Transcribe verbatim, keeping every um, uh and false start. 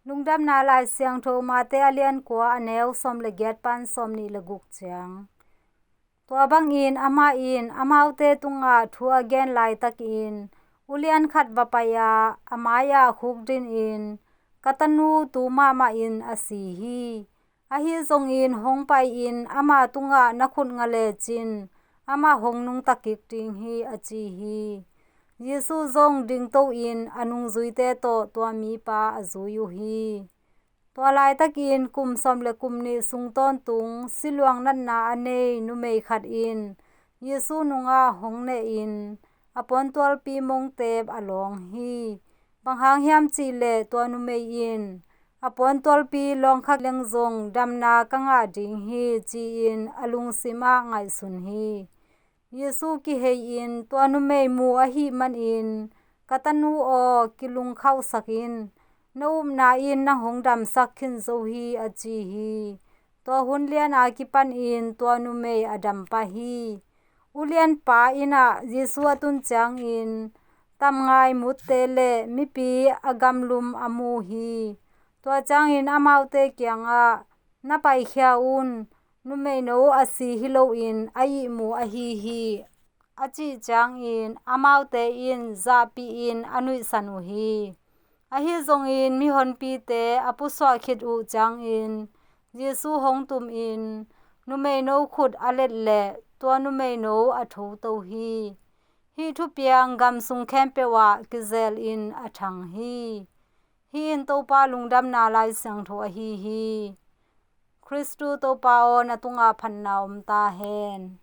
Lungdamna Lai Siangtho Mate a lian kua, a neu sawm le giat pan sawm nih le guk ciang. Tua bangin amah in amaute tungah thu a gen laitakin ulian khat va pai-a, a mai-ah khukdinin, "Ka tanu tu mahmahin a si hi. Ahi zongin hong pai-in ama tungah na khut nga lecin, amah hong nungta kik ding hi," a ci hi. Jesu zong dingto-in a nungzuite tawh tua mipa a zui uh hi. Tua laitakin kum sawm le kum nih sung tawntung siluang natna a nei numei khat in Jesu nungah hong nehin, a puantualpi mongteep a lawng hi. Bang hang hiam cih leh tua numei in, "A puantualpi lawng kha leng zong damna ka ngah ding hi," ci-in a lungsimah ngaihsun hi. Jesu kihei-in tua numei mu ahih manin, "Ka tanu aw, kilungkhauhsak in. Na upna in nang hong damsak khin zo hi," a ci hi. Tua hun liana kipanin tua numei a dam pah hi. Ulianpa innah Jesu a tun ciangin tamngai mutte le mipi a gamlum a mu hi. Tua ciangin amaute kiangah, "Na paikhia un, numeino a si hi loin a ihmu ahi hi," a cih ciangin amaute in zahpihin a nuihsan uh hi. Ahi zongin mihonpite a pusuah khit uh ciangin Jesu hong tumin numeino khut a let leh tua numeino a thoto hi. Hih thupiang gam sung khempeuh ah kizelin a thang hi. Hih in Topa Lungdamna Lai Siangtho ahi hi. Khristu Topa aw, na tungah phatna om ta hen.